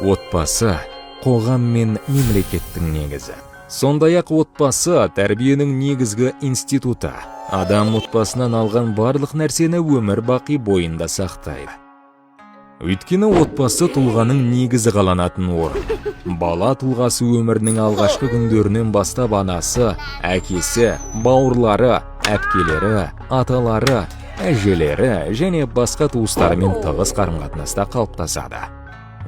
Отбасы – қоғам мен мемлекеттің негізі. Сондай-ақ отбасы – тәрбиенің негізгі институты. Адам отбасынан алған барлық нәрсені өмір бақи бойында сақтайды. Өйткені отбасы – тұлғаның негізі қаланатын орын. Бала тұлғасы өмірінің алғашқы күндерінен бастап анасы, әкесі, бауырлары, әпкелері, аталары, әжелері және басқа туыстарымен тығыз қарым-қатынаста қалыптасады.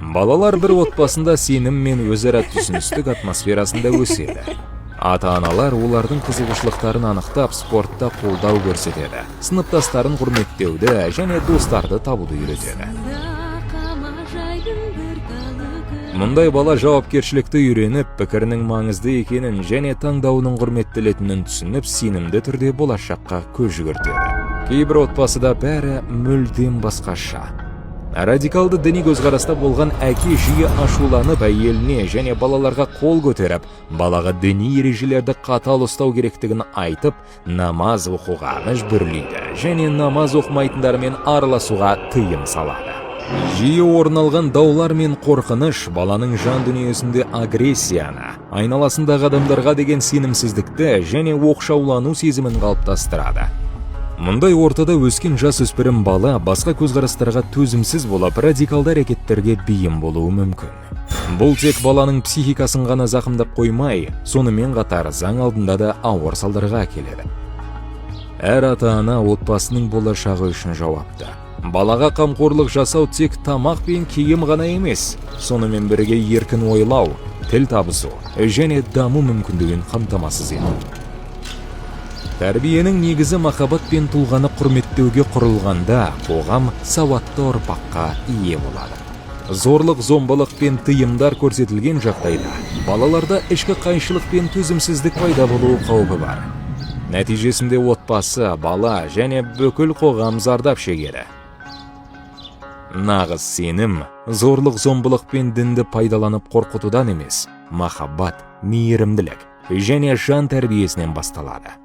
Балалар бір отбасында сенім мен өзара түсіністік атмосферасында өседі. Ата-аналар олардың қызығушылықтарын анықтап, спортта қолдау көрсетеді, сыныптастарын құрметтеуді және достарды табуды үйретеді. Қамажайдың бір талы. Мұндай бала жауапкершілікті үйреніп, пікірінің маңызды екенін және таңдауының құрметтелетінін түсініп, сенімді түрде болашаққа көз жүгіртеді. Кейбір отбасыда бәрі мүлдем басқаша. Радикалды діни көзқараста болған әке жиі ашуланып, әйеліне және балаларға қол көтеріп, балаға діни ережелерді қатал ұстау керектігін айтып, намаз оқуға мәжбүрлейді және намаз оқымайтындармен араласуға тыйым салады. Жиі орын алған даулар мен қорқыныш баланың жан дүниесінде агрессияны, айналасындағы адамдарға деген сенімсіздікті және оқшаулану сезімін қалыптастырады. Мұндай ортада өскен жасөспірім бала басқа көзқарастарға төзімсіз болып, радикалды әрекеттерге бейім болуы мүмкін. Бұл тек баланың психикасын ғана зақымдап қоймай, сонымен қатар заң алдында да ауыр салдарға әкеледі. Әр ата-ана отбасының болашағы үшін жауапты. Балаға қамқорлық жасау тек тамақ пен киім ғана емес, сонымен бірге еркін ойлау, тіл табысу және даму мүмкіндігін қамтамасыз ету. Тәрбиенің негізі махаббат пен тұлғаны құрметтеуге құрылғанда, қоғам сауатты ұрпаққа ие болады. Зорлық зомбылық пен тыйымдар көрсетілген жағдайда балаларда ішкі қайшылық пен төзімсіздік пайда болуы қаупі бар. Нәтижесінде отбасы, бала және бүкіл қоғам зардап шегеді. Нағыз сенім зорлық зомбылық пен дінді пайдаланып қорқытудан емес, махаббат, мейірімділік және жан тәрбиесінен басталады.